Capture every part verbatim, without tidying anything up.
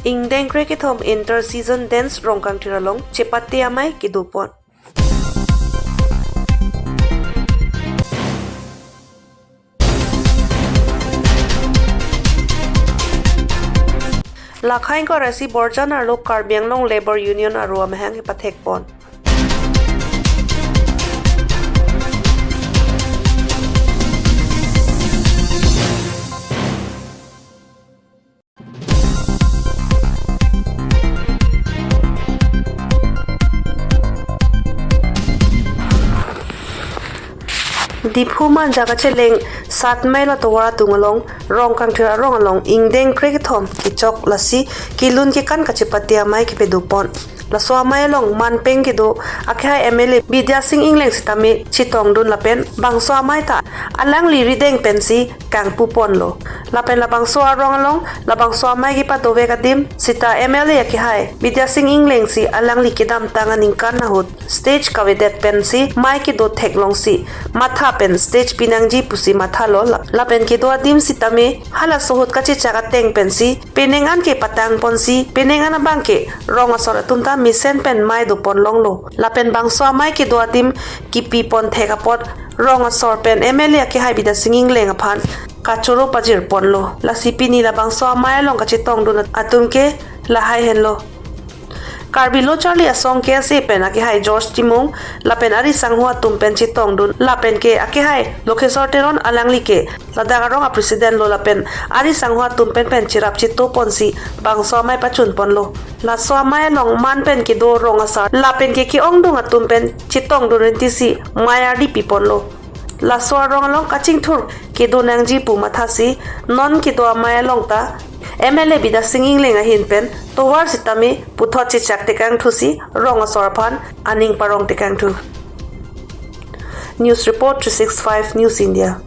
Ingdeng krekethom inter season dance Rongkangthir along chepate amei kedopon. Lakhain korasi Borjan arlo Karbi Anglong Labour Union aru amahang kepathekpon. Diphu Manja kacheleng Satmail atovar atung along Rongkangthir arong along ingdeng krekethom kechok lasi kelun kekan kachepate amei kepadopon. Laso amei along manpeng kedo akehai M L A Bidya Sing Engleng sitame chetongdun lapen bangso amei ta alangli rideng pensi kangpuponlo. Lapen labangso arong along labangso amei kepadovek adim sita M L A akehai Bidya Sing Engleng si alangli kedamtang aningkan ahut stage kavedet pensi mei kedo theklongsi matha pen stage pinangji pusi mathalo. Lap-, lapen kedo adim sitame halaso ahut kachechak ateng pensi penang an kepatangponsi penang an abangke rong asor atum ta mesen pen mei doponlonglo. Lapen bangso amei kedo adim kepipon thek apot rong asor pen M L A akehai Bidya Sing Engleng aphan kachoro pajirponlo. Lasi pini labangso amei along kachetongdun atum ke lahai henlo. Karbi Lo Charli Asong K S A pen akehai George Timung lapen ari sangho atum pen chetongdun lapen ke akehai Lokheswar Teron alangli ke ladak arong a-president lo lapen ari sangho atum pen pen cherap chetoponsi bangso amei pachunponlo. Laso amei along man pen kedo rong asar lapen ke ke-ongdung atum pen chetongdun rintisi mei ardi piponlo. Laso arong along kachingthur kedo nangji pu mathasi non kedo amei along ta M L A Bidya Sing Engleng ahin pen tovar sitame puthot chechak tekangthusi rong asor aphan aning parong tekangthu. News report three six five News India.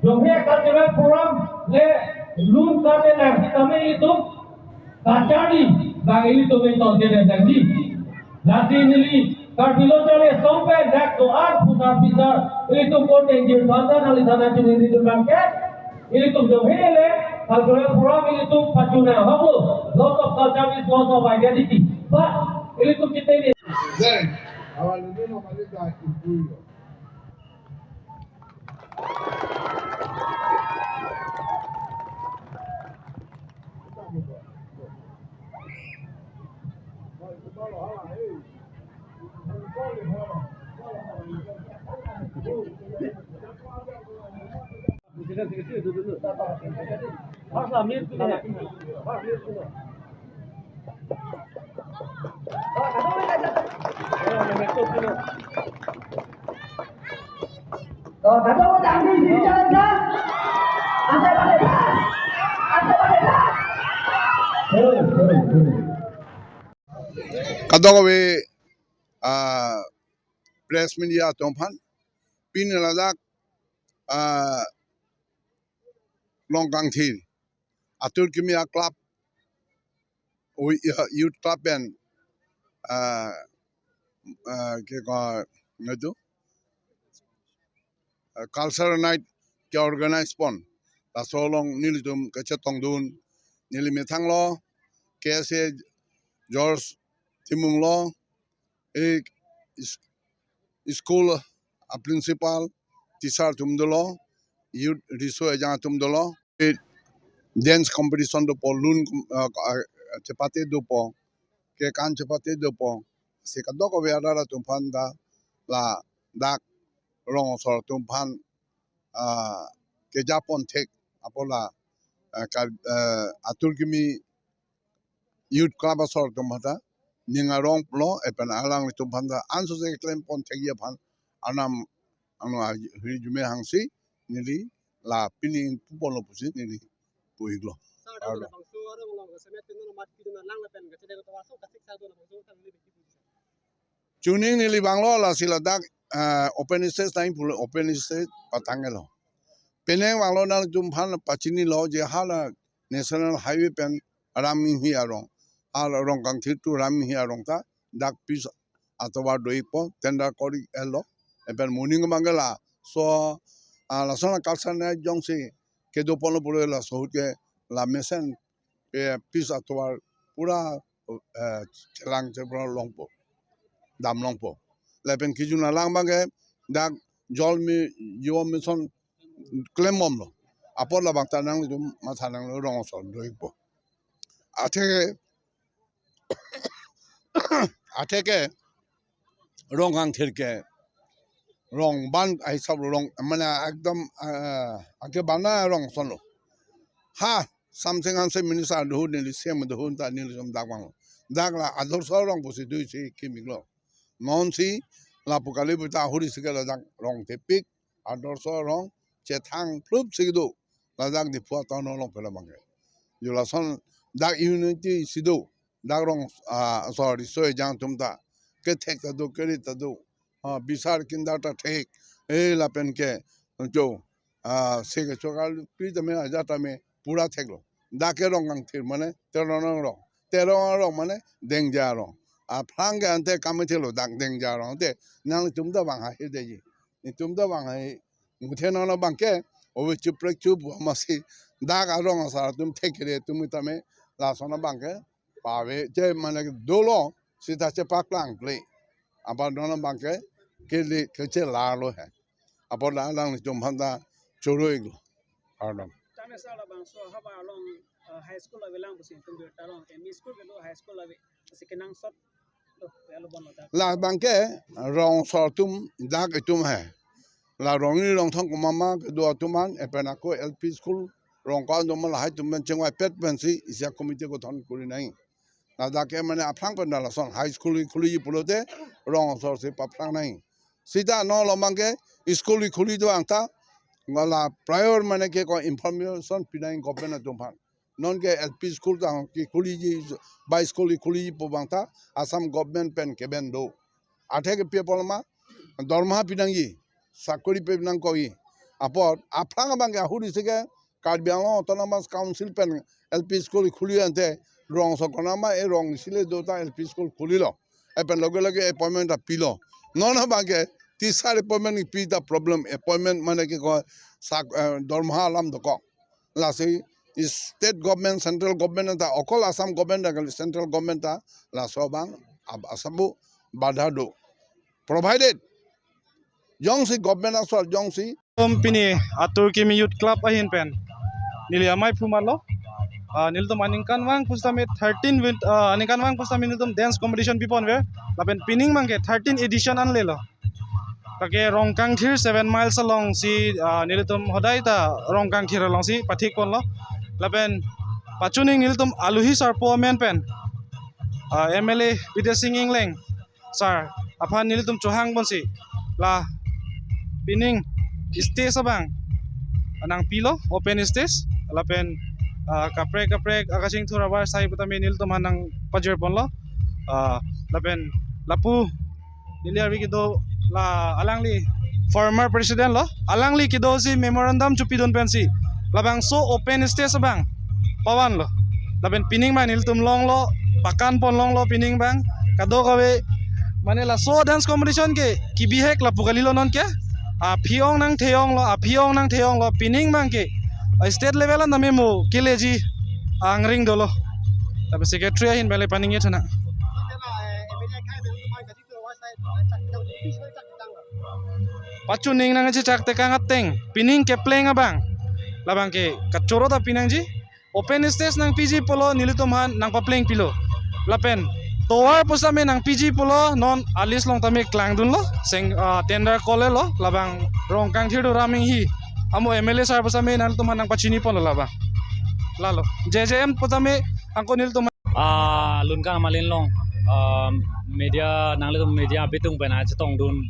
Jonghe cultural program le lun kate na sitame itum kacharli bang ilitum itum kene nangji. Lasi neli Karbi Lo Charli Asong pen dak do-an putar pisar ilitum ko tenjir thanta nangli thana chini ilitum bangke. Ilitum jonghe le cultural program ilitum pachuna habo. Loss of culture is loss of identity. But ilitum chiteni. Then, our living of Malika is free. Kadokave, ah, press media atum aphan pini ladak, ah, Rongkangthir atur kimi a-club, u-, youth club pen, ah, ah, ke ko ngatu, ah, cultural night ke-organize pon. Laso along nelitum kachetongdun, neli methang lo, K S A George Timung lo, e is-, school a-principal, teacher atum dolo, youth resource ejang atum dolo. E dance competition dopo, lun, ah, ah, chepate dopo, kekan chepate dopo. Si kadokave adar atum aphan ta ladak rong asor atum aphan, ah, kejapon thek apot la, ah, ka, ah, atur kimi youth club asor atum aphan ta ning arong lo, lapen alanglitum aphan ta ansose klempon thekji aphan arnam angno a-, hiri jume hangsi neli la pini puponlo pusi neli pu-iklo. Sir, arlo. Labangso arong along semet pin no mat pin no lang lapen kachedeng to aso kasik sa do labangso tang neli biki puji. Chuning neli vanglo lasi ladak, ah, open stage time pulo, open stage patangelo. Penang vanglo nangtum aphan pachinilo je hala National Highway pen Raminghi arong. Hala Rongkangthir to Raminghi arong ta dak pis atovar do-ikpo, tender kori-iklo. Lapen moning mangala. So, ah, lason a-culture night jongsi kedoponlo pulo laso ahut ke la mesen pe pis atovar pura, eh, chelang chepro longpo, dam longpo. Lapen kejun alang abangke dak jol mi yo mission klembomlo. Apot labang ta nanglitum matha nanglo, rong asor doikpo. Atheke atheke Rongkangthir ke rong ban ahisap rong mane ekdom, eh, ake bana rong asonlo. Ha, Samsing Hanse minister dohun neli C M dohun ta neli som dak vanglo. Dak la Adorsho Rong pusi dui si kimiklo. Non si lapu kali puta ahuri si ke ladak rong thepik, Adorsho Rong chethang plup si do. Ladak Diphu atown along pela abangke. Julason dak unity si do. Dak rong, ah, sorry, soi jang atum ta kethek ta do, keri ta do. Ah, bisar kindar ta thek. Eh, lapen ke, jo, ah, se ke chokal pi tame aja tame pura theklo. Dak ke Rongkangthir mane Terong Rong. Terong Rong mane Dengja Rong. Aphrang ke ante kami thelo dak Dengja Rong. Te nangtum ta bang ha he deji. Itum ta bang ha he. Muthe nang abangke, ove chuprek chup masi dak arong asar atum thekre atum tame lason abangke pave je mane dolo sita chepaklangple. Apar non abangke kele kechelarlo he. Apot la alanglitum aphan ta choro-iklo. Pardon. Tame sir, labangso havar along, eh, high school avelang pusi itum birta long, M E school kedo, high school ave, si kenangsot do, alo bon lo dak. Labangke rong asor atum dak itum he. La rong ni rong thong komat ma kedo atum an, lapen ako L P school rong ko-an do ma lahai atum pen chingvaipet pensi isi a committee gothan kuri nang. Ladak ke mane aphrang pen lason high school kekhuli pulote rong asor si paphrang nang. Sita non lo abangke school kekhuli do angta, ngala prior mane ke ko information pi nang government atum aphan. Non ke L P school ta kekhuleji, ba school kekhuli pu abang ta Assam government pen keben do. Atheke pi apot ma, dorma pi nangji, sakori pi nangkokji. Apot aphrang abangke ahuri si ke Karbi Anglong Autonomous Council pen L P school khuli ante rong asor konat ma, e rong isi le do ta L P school khulilo. Lapen loge loge appointment ta pilo. Non abangke teacher appointment pi ta problem, appointment mane ke ko sak, eh, dorma alam dokok. Lasi state government, central government ta, okol Assam government ta kali, central government ta laso abang ab-, asabu badha do. Provided jongsi government asor jongsi Nelitum pini Atur Kimi Youth Club ahin pen neli amei phu marlo. Ah, nelitum aningkanvang pusitame thirteen win-, ah, aningkanvang pusitame nelitum dance competition piponver. Lapen pining abangke thirteen edition anlelo. Lake Rongkangthir seven miles along si, ah, nelitum hodai ta Rongkangthir along si pathik ponlo. Lapen pachuning nelitum aluhi sarpo amen pen, ah, M L A Bidya Sing Engleng sir aphan nelitum chohang ponsi la pining stage abang nangpilo, open stage, lapen, ah, kaprek kaprek akachingthur abar sai putame nelitum aphan nangpajir ponlo. Ah, lapen lapu neli arvi kedo la alangli former president lo, alangli kedo si memorandum chopidun pensi labangso open stage abang pavanlo. Lapen pining abang nelitum longlo, pakan pon longlo pining abang. Kadokave mane laso dance competition ke kebihek lapu kalilo non ke. Aphi-ong nangthe-onglo, aphi-ong nangthe-onglo, pining abangke, ah, state level an tame mo keleji angring dolo. Lapen secretary ahin pen le paningje tha nang. Pachuning nangchechak tekang ateng, pining kepleng abang labangke kachoro ta pi nangji. Open stage nangpiji pulo, nelitum aphan nangpapleng pilo. Lapen tovar pusitame nangpiji pulo, non a-list along tame klangdunlo, seng, ah, tender call lo, labang Rongkangthir Tuliram Ronghang amo M L A sir pusitame nangtum aphan nangpachini ponlo labang. Lalo J J M pusitame angko nelitum, ah, Lunkan Amalin along, ah, media, nanglitum media abitung pen chetongdun,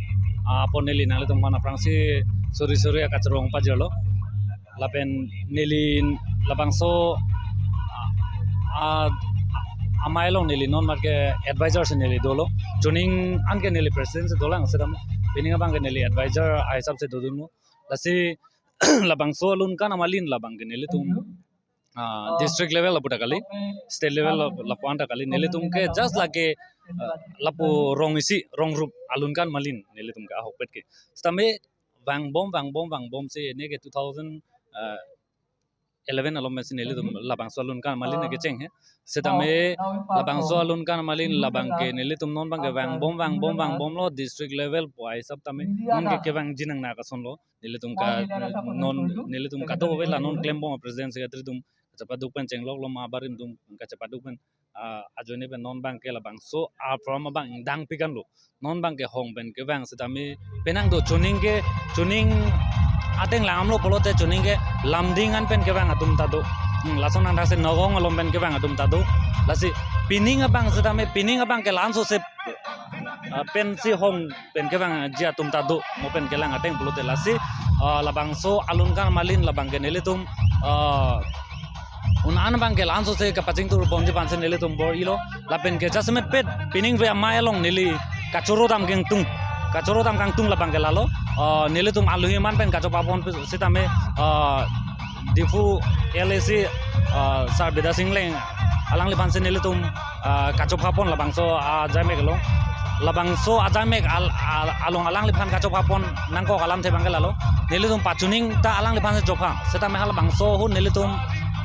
ah, apot neli nanglitum aphan aphrangsi suri suri akachoro pajirlo. Lapen neli labangso, ah, ah, amei along neli non mat ke advisor si neli dolo. Chuning anke neli president si dolang, seta pining abangke neli advisor ahisap si dodunlo. Lasi labangso Lunkan Amalin labangke nelitum, ah, district level lapu ta kali, state level lap-, lapu an ta kali, nelitum ke just lake, ah, lapu rong isi, rong rup a-Lunkan Amalin nelitum ke ahokpet ke. Sitame vangbom, vangbom, vangbom si ne ke two thousand, ah, eleven along pensi nelitum labangso alun kan malin ke cheng he. Setame labangso alun kan malin labang ke nelitum non abang ke vangbom vangbom vangbomlo district level pu aisap tame non ke kevangji nang na kasonlo. Nelitum ka non nelitum kadokave la non klembom president secretary atum kachepaduk pen chengloklo ma barim atum kachepaduk pen ah, ajoine pen non abang ke labangso a-program abang ingdang pikanlo. Non abang ke hong pen kevang setame penang do chuning ke chuning ateng langdamlo pulote chuning ke Lumding an pen kevang atum ta do. Hmm, lason nang thase Nagaon along pen kevang atum ta do. Lasi pining abang setame pining abang ke la-anso se ah, pensi hong pen kevangji atum ta do mo pen kelang ateng pulote lasi ah, labangso alun kan malin labang ke nelitum ah, un-an abang ke la-anso se kapachingthur bomji aphansi nelitum bor-ilo lapen ke jasemet pet pining ve amei along neli kachoro dam kangtung kachoro dam kangtung labang ke lalo ah, nelitum alohi aman pen kachopha pon setame ah, Diphu L A C ah, Sir Bidya Sing Engleng alangliphansi nelitum ah, kachopha pon labangso ajaimek along labangso ajaimek al, al, along alangliphan kachopha pon nangkok alamthe abang ke lalo nelitum pachuning ta alangliphansi chopha setame halabangso ahut nelitum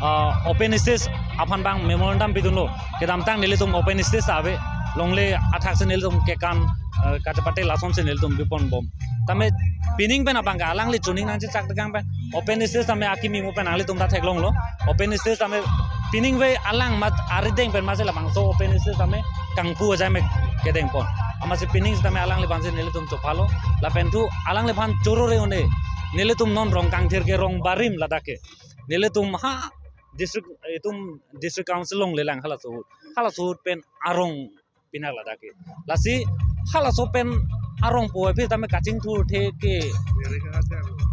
ah, open stage aphan abang memorandum pidunlo kedamtang nelitum open stage ave longle athaksi nelitum kekan ah, kachepate lasonsi nelitum bipon bom tame pining pen abang ke alangli chuning nangchechak tekang pen open stage tame akimi mo pen nanglitum ta theklonglo open stage tame pining ve alang mat arideng pen masi labangso open stage tame kangpu ajaimek kedeng pon amatsi pining tame alangliphansi nelitum chophalo lapen thu alangliphan choro re-un-e nelitum non Rongkangthir ke rong barim ladak ke nelitum ha district itum district council longle lang halaso ahut halaso ahut pen arong pinak ladak ke lasi halaso pen arong pu aphi tame kachingthurthe ke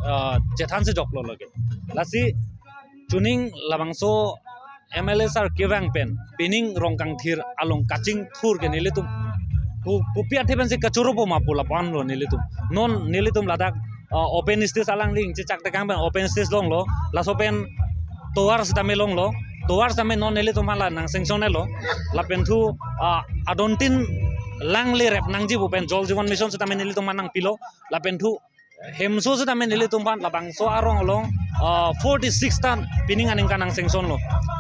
ah, chethansi joklo lake lasi chuning labangso M L A sir kevang pen pining Rongkangthir along kachingthur ke nelitum ku kupi athe pensi kachoro po ma pu lapu-an lo nelitum non nelitum ladak ah, open stage alangli ingchechak tekang pen open stage longlo laso pen tovar setame longlo tovar setame non nelitum hala nang sanction lo lapen thu ah, adontin langle rep nangji pu pen Jal Jeevan Mission setame nelitum aphan nangpilo lapen thu hemso setame nelitum aphan labangso arong along ah, forty six tan pining aningkan nang sanction lo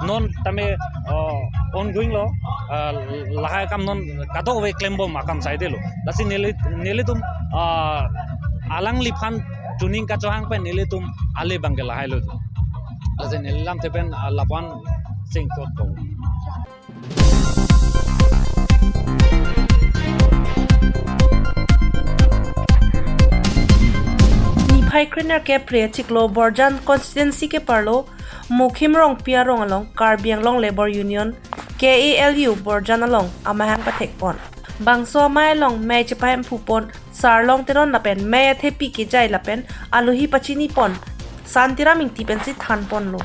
non tame ah, ongoing lo ah, lahai akam non kadokave klembom akam saidelo lasi neli nelitum ah, alangliphan chuning kachohang pen nelitum ale abang ke lahai lo lasi neli lamthe pen ah, lapu-an singkot ko Niphai krenerkep phre chiklo Borjan constituency keparlo Mukhim Rongpi arong along Karbi Anglong Labour Union K A L U Borjan along amahang pathekpon. Bangso amei along mei chepahemphu pon Sarlong Teron lapen mei athepi kejai lapen alohi pachini pon Santiram Ingti pensi thanponlo.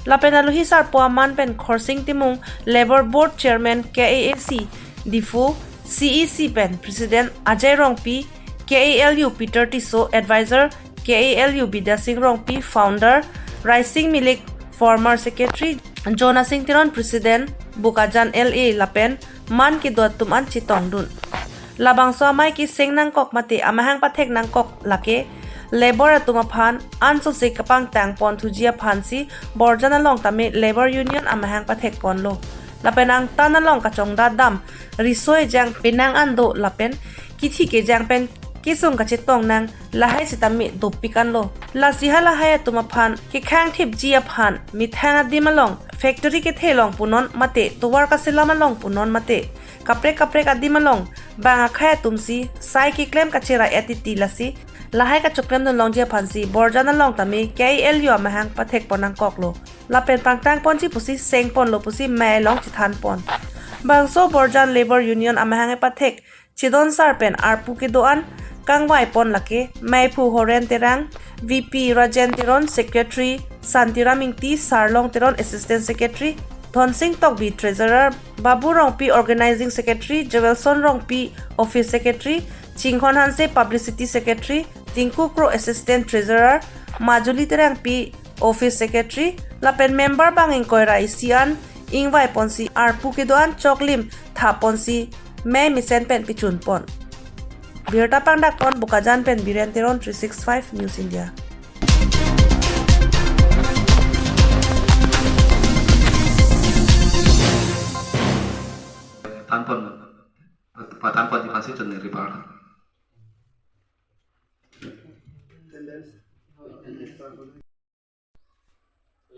Lapen alohi sarpo aman pen Khorsing Timung, Labour Board Chairman K A A C Diphu, C E C pen President Ajay Rongpi, K A L U Peter Tisso, Advisor K A L U Bidya Sing Rongpi, Founder Raising Milik, former Secretary Jona Sing Teron, President Bokajan L A lapen man kedo atum an chetongdun. Labangso amei keseng nangkok mate amahang pathek nangkok lake labour atum aphan ansose kapangtang pon thuji aphansi Borjan along tame Labour Union amahang pathekponlo. Lapen angtan along kachongdat dam riso ejang penang an do lapen kithi kejang pen kesung kachetong nang lahai sitame dopik anlo. Lasi halahai atum aphan kekhang thipji aphan methang adim along factory kethe along punon mate tovar kaselam along punon mate kaprek kaprek adim along bang akhei atum si sai keklem kachera-et titi lasi lahai kachoklemdun longji aphansi Borjan along tame K A L U amahang pathekpon nangkoklo. Lapen pangtang ponji pusi sengponlo pusi mei along chethanpon. Bangso Borjan Labour Union amahang pathek chedon sar pen arpu kedo-an kangvaipon lake meiphu Horen Terang, V P Rajen Teron, Secretary Santiram Ingti, Sarlong Teron Assistant Secretary, Dhonsing Tokbi Treasurer, Babu Rongpi Organizing Secretary, Joelson Rongpi Office Secretary, Chinghon Hanse Publicity Secretary, Tinku Kro Assistant Treasurer, Majuli Terangpi Office Secretary, lapen member bang ingkoi ra isi an ingvaiponsi arpu kedo-an choklim thaponsi mei mesen pen pichunpon. Birta pangdakpon Bokajan pen Biren Teron, three six five News India.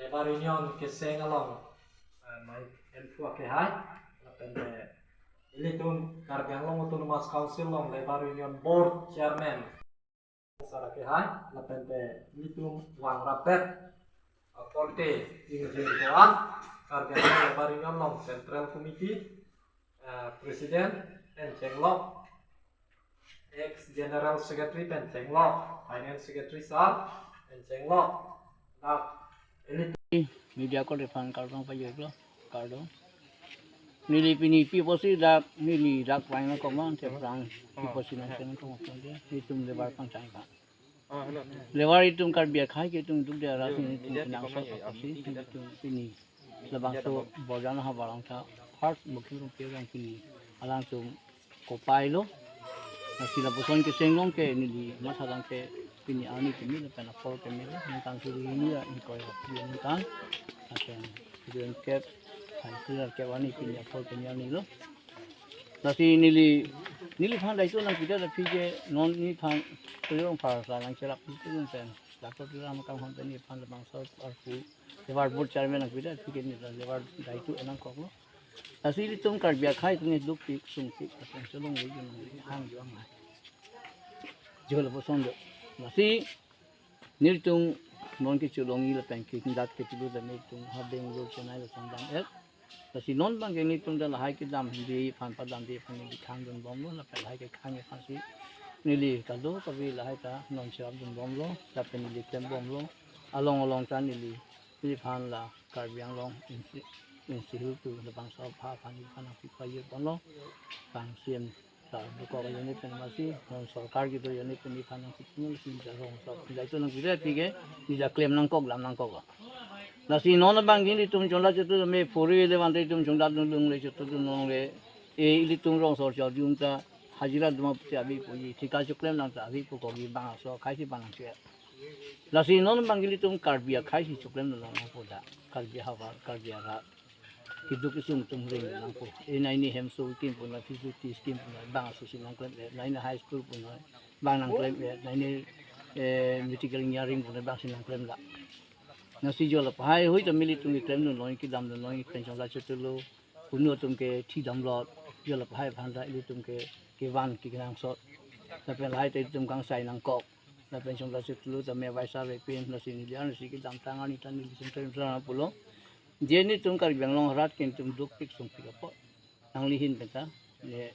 Labour Union keseng along, eh, mai hemphu akehai, lapen te ilitum Karbi Anglong Autonomous Council along Labour Union Board Chairman sar akehai, lapen te ilitum vang rapet, eh, korte ingjir do-an, Karbi Anglong Labour Union along Central Committee, eh, President pen chenglok, ex General Secretary pen chenglok, Finance Secretary sir pen chenglok, dak elit- Media ko refund kardom pajirlo, kardom. Neli pini pi apotsi dak, neli dak prangnang koma, te prang pi apotsi nangchenglok tong tong de, nelitum labour pangchang ka. Labour itum Karbi akhai ke itum dukde arat, nelitum kenangsot apotsi, nelitum pini labangso Borjan ahavar along ta first Mukhim Rongpi along pini alangtum kopai lo. Lasi lapuson keseng along ke neli matha along ke pini arni keme lapen apor keme lo, ningkan suri hini ra ingkoi ra phli aningkan. Lapen suri ingkep, hai suri ingkep arni pini apor keme arni lo. Lasi neli, neliphan daito nangpida, aphi ke non neliphan Tuliram Pharsa nangcherap itu pen, Doctor Tuliram Ronghang pen neliphan labangso arpu Labour Board Chairman nangpida, aphi ke neli labour daito enang koklo. Lasi ilitum Karbi akhai atum ke dukpik sungpik, lapen cholong le jun le hang juang hai. Jo lapuson do. Lasi nelitum non kecholongji lapen ke dak ketilu tame itum ha Bangalore, Chennai lason dam-et. Lasi non abang ke nelitum ta lahai kedamde aphan, padamde aphan neli khang dunbomlo, lapen lahai kekhang aphansi neli kadokave lahai ta non cherap dunbomlo, lapen neli klembomlo. Along along ta neli, neliphan la Karbi Anglong Insti-, Institute labangso apha aphan neliphan nangpi pajirponlo. Bang C M sar dokok ajoine pen masi, non sorkar kedo ajoine pen neliphan nangpiponlo, si ja rong sar daito nangpida, aphi ke neli ja klem nangkok, dam nangkok. Lasi non abang ke nelitum chonda chotdun tame puri le bang te itum chonda dun longle, chotdun longle, e ilitum rong sar char jun ta hajira duma pusi ave puji, thika choklem nang ta ave pu kogi bang aso akhai si bang nangche. Lasi non abang ke ilitum Karbi akhai si choklem nang nangpo da. Karbi ahavar, Karbi arat keduk kesung atum reng nangpo. E nai ne hemso scheme pu nai, P G T scheme pu nai, bang aso si nangklem-et, nai ne high school pu nai, bang nangklem-et, nai ne, eh, medical engineering pu nai, bang si nangklem la. Lasi jo la pahai hui ta nelitum keklem dunlong, kedam dunlong, pen chonda chotdunlo, kunu atum ke thi damlot, jo la pahai aphan ta ilitum ke kevan kenangsot. Lapen lahai ta ilitum kangsai nangkok. Lapen chonda chotdunlo tame vaisar repin, lasi neli arnisi kedamtang arni ta neli sumtrim sara pulo. Je nelitum Karbi Anglong arat ke nelitum dukpik sungpik apot. Nangli ahin pen ta, ne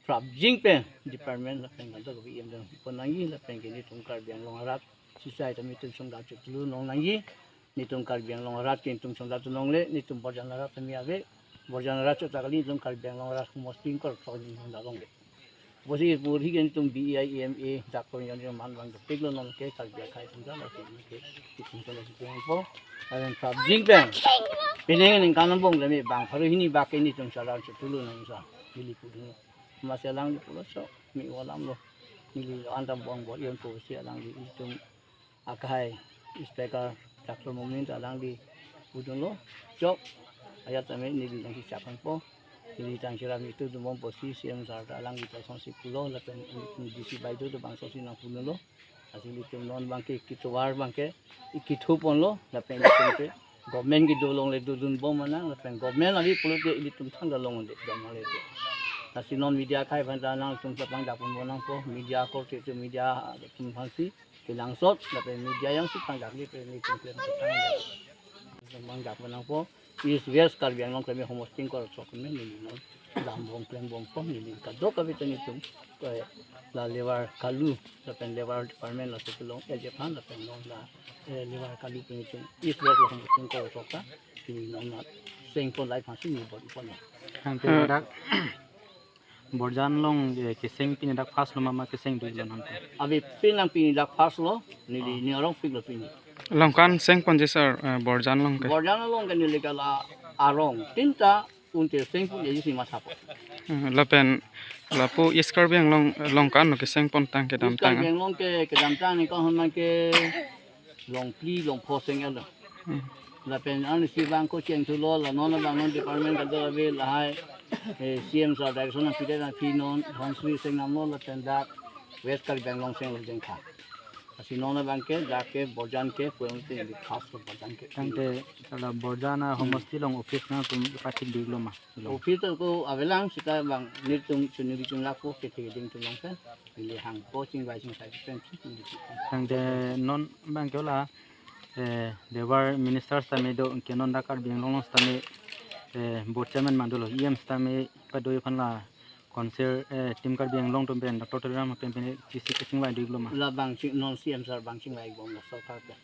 prapjin pen department lapen kadokave E M dang pon nangji, lapen ke nelitum Karbi Anglong arat sisai ta nelitum chonda chotdun long nangji. Nelitum Karbi Anglong arat ke nelitum chonda dun longle, nelitum Borjan arat tame ave. Borjan arat chot ta kali, nelitum Karbi Anglong arat humos tingkor sok nelitum chonda longle. Pusi puri ke nelitum B E I M A dak pon yon yon man bang dopik lo, non ke Karbi akhai atum ta lasi ke itum ta lasi ke po. Aven prapjin pen pining ningkan angbong tame bang pharo hini bak ke nelitum chonda chotdunlo nangsa. Neli pudun. Masi alangli pulo chok, me-o alam lo. Neli anta bong bor yon pusi alangli itum akhai Inspector Doctor Momin ta alangli pudunlo. Chok, ajat tame neli nangkechak nangpo. Neli tang cherap itu dumbom pusi C M sar ta alangli ta songsi pulo, lapen D C baideo ta bang songsi nangpudunlo. Lasi ilitum non abang ke ketovar abang ke ikithu ponlo, lapen ilitum ke government kedo longle dodunbom manang, lapen government ave pulote ilitum thangta long-un-e dam ale te. Lasi non media akhai aphan ta nangtum ta pangdak ponbom nangpo, media akorte atum, media atum aphansi kenangsot, lapen media jongsi pangdakle pen nelitum klem ta pangdak, pangdak pon nangpo. East West Karbi Anglong klem humos tingkor sok me neli non dambom klembompo, neli kadokave ta nelitum, eh, la labour kalu, lapen labour department laso kelong-et aphan, lapen non la, eh, labour kalu pen nelitum East West la humos tingkor sok ta, neli non la sengpon lahai aphansi neli bor-iponlo. Tang pi, eh, dak Borjan along, eh, keseng pini dak first lo ma, ma keseng dui lo nangpo? Abi pini nang pini dak first lo, neli, oh, ne arongpik lo pini. Along ko-an sengponji sir, eh, Borjan along ke? Borjan along ke neli ke la arong tinta unte sengponji si mathapo. Hmm, lapen lapu East Karbi Anglong, along ko-an lo kesengpon tang kedamtang? East Karbi Anglong ke kedamtang ningkan hon ma ke long phli long pho seng-et lo. Hmm. Lapen arnisi abang ko cheng thulo, la non abang non department kadokave lahai, eh, C M sir direction nangpidet aphi non Dhansiri seng namlo lapen dak West Karbi Anglong seng lo jengkha. Lasi non abang ke dak ke Borjan ke pulang te di khas ke Borjan ke. Tangte hala Borjan ahomosti along office nangtum pathik diklo ma? Office ko avelang, sita abang nelitum chunuri chunlak ko kethe ding tum along pen ili hang ko chingvai chingsai pen chingvai. Tangte non abang ke hala, eh, Debar minister sitame do, ke non dak Karbi Anglong along sitame, eh, board chairman mandolo, E M sitame pado aphan la Council, eh, Team Karbi Anglong atum pen Doctor Tuliram pen pen chisi kachingvai diklo ma? La abang ching non C M sir abang chingvai bomlo, sorkar pen.